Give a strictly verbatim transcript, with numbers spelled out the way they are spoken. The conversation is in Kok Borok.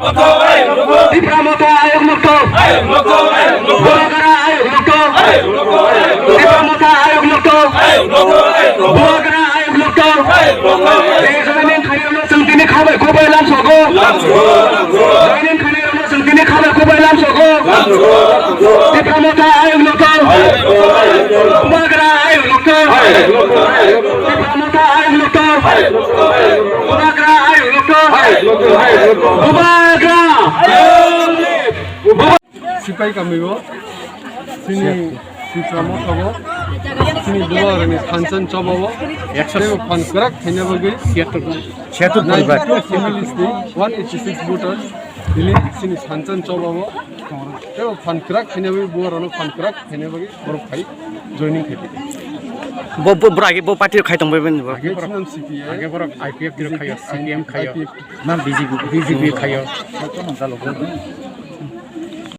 Tipra Motha Ayog Lokto. Bubagra Ayog Lokto. Tipra Motha Ayog Lokto. Bubagra Ayog Lokto. Joining khairokno chwng tini khabai kubai lamsogo. Joining khairokno chwng tini khabai kubai lamsogo. Tipra Motha Ayog Lokto. Bubagra Ayog Lokto. Tipra Motha Ayog Lokto. Bubagra Ayog Lokto. Bubagra. Sipai kamio, chini Tipra Motha o, chini Bubagrani thansa ni choba o, teibo phan kwrak khaina bagwi, siyatur poribar, ninety two families ni one eighty six voters, tini chini thansa ni choba o, teibo phan kwrak khaina bagwi, Bubagrano phan kwrak khaina bagwi borok phai joining khai. Bo, bo, bwragi, bo party khai tong bai bini bo. Age borok, age borok I P F tiro khayo, C P M khayo, B J P, B J P khayo.